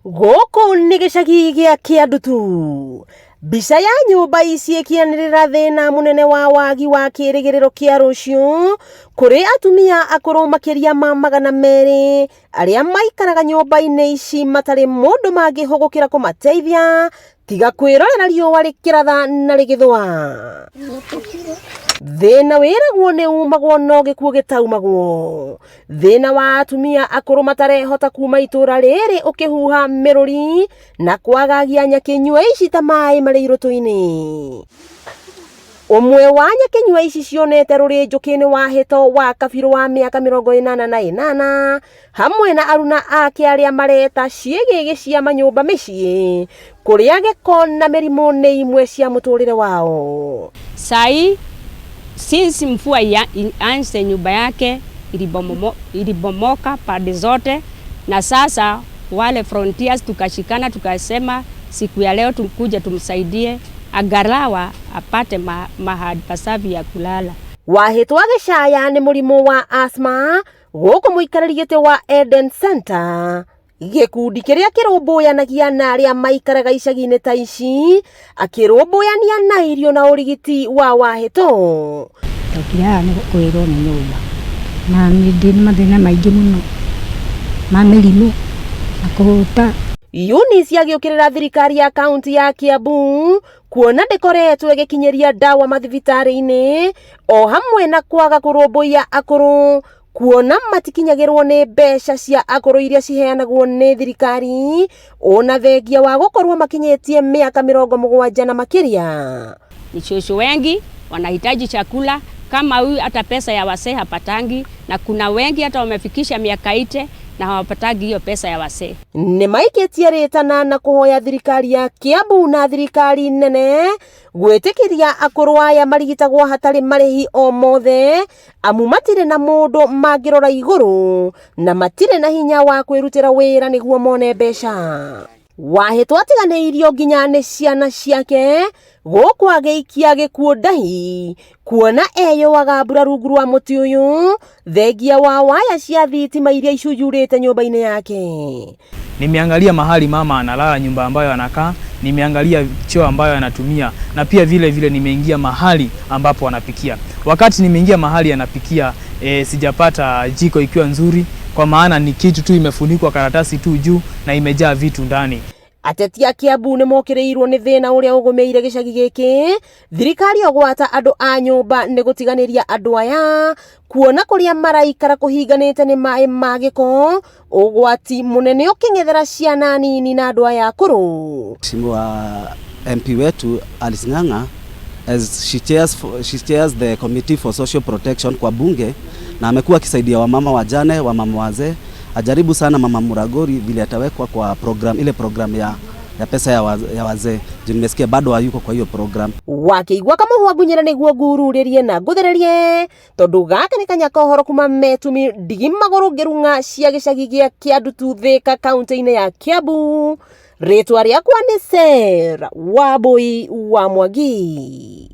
Gũkũ nĩ gĩcagi gĩa Kĩandutu. Mbica ya nyũmba ici ĩkĩanĩrĩra thĩna mũnene wa wagi wa kĩrĩgĩrĩro kĩa rũciũ kũrĩ atumia akũrũ makĩria ma 200 arĩa maikaraga nyũmba-inĩ ici matarĩ mũndũ mangĩhũgũkĩra kũmateithia tiga kwĩrorera riũa rĩkĩratha na rĩgĩthũa. Thĩna wĩragwo nĩ umagwo no gĩkuũ gĩtaumagwo. Thĩna wa atumia akũrũ matarehota kuma itũra rĩrĩ ũkĩhuha mĩrũri na kwagagia nyakĩnyua ici ta maĩ marĩ irũtũ-inĩ. Ũmwe wa nyakĩnyua ici cionete rũrĩ njũkĩ-inĩ wa hĩto wa kabirũ wa mĩaka 88 hamwe na aruna ake arĩa mareta ciĩgĩgĩ cia manyũmba mĩciĩ kũrĩa gĩko na mĩrimũ nĩ imwe cia mũtũrĩre wao. Sai since mvua ianze nyumba yake ilibomoka pande zote, na sasa wale volunteers tukashikana tukasema siku ya leo tukuje tumsaidie angalau apate mahali pasafi ya kulala. Wahĩtwo agĩcaya nĩ mũrimũ wa asthma gũkũ mũikarĩri gĩtĩ wa Eden Center gĩkundi kĩrĩa kĩrũmbũyanagia na arĩa maikaraga icagi-inĩ ta ici akĩrũmbũyania na irio na ũrigiti wa wahĩto. Ndokire haha nĩ kwĩrwo nĩ nyũmba na nĩ ndĩ na mathĩna maingĩ mũno ma mĩrimũ na kũhũta. Eunice agĩũkĩrĩra thirikari ya kaunti ya Kiambu kuona ndĩkoretwo ĩgĩkinyĩria ndawa mathibitarĩ-inĩ o hamwe na kwaga kũrũmbũiya akũrũ kuona matikinyagĩrwo nĩ mbeca cia akũrũ iria ciheanagwo nĩ thirikari ona thengia wa gũkorwo makinyĩtie mĩaka 70 na makĩria. Ni shosho wengi wanahitaji chakula kama huyu, hata pesa ya wasee hapatangi, na kuna wengi hata wamefikisha miaka 80 na hawapatangi hiyo pesa ya wasee. Nĩ maikĩtie rĩtana na kũhoya thirikari ya Kiambu na thirikari nene gwĩtĩkĩria akũrũ aya marigitagwo hatarĩ marĩhi o mothe amu matirĩ na mũndũ mangĩrora igũrũ na matirĩ na hinya wa kwĩrutĩra wĩra nĩguo mone mbeca. Wahĩtwo atiganĩirio nginya nĩ ciana ciake gũkũ agĩikia gĩkuũ ndahi kuona eyũaga mbura rungu rwa mũtĩ ũyũ thengia wa waya cia thitima iria icunjurĩte nyũmba-inĩ yake. Nimeangalia mahali mama analala, nyumba ambayo anakaa, nimeangalia choo ambayo anatumia na pia vile vile nimeingia mahali ambapo anapikia. Wakati nimeingia mahali anapikia, sijapata jiko ikiwa nzuri, kwa maana ni kitu tu imefunikwa karatasi tu juu na imejaa vitu ndani. Ateti a Kiambu nĩ mokĩrĩirwo nĩ thĩna ũrĩa ũgũmĩire gĩcagi gĩkĩ thirikari ogwata andũ a nyũmba nĩ gũtiganĩria andũ aya kuona kũrĩa maraikara kũhinganĩte nĩ maĩ ma gĩko ũgwati mũnene ũkĩng'ethera ciana nini na andũ aya akũrũ. Mheshimiwa MP wetu Alice Ng'ang'a, as she chairs the Committee for Social Protection kwa bunge, na amekuwa akisaidia wamama wajane, wamama wazee. Ajaribu sana mama Muragori vile atawekwa kwa program, ile program ya pesa ya wazee. Juu nimesikia bado hayuko kwa hiyo program. Wakĩigua kamũhwa ngunyĩra nĩguo ngururĩrie na ngũthererie tondũ gaka nĩ kanya kohoro kuma metumi ndigi magũrũ ngĩrung'a cia gĩcagi gĩa Kĩandutu Thĩka kaunti-inĩ ya Kiambu. Rĩtwa rĩakwa nĩ Sarah Wambui wa Mwangi.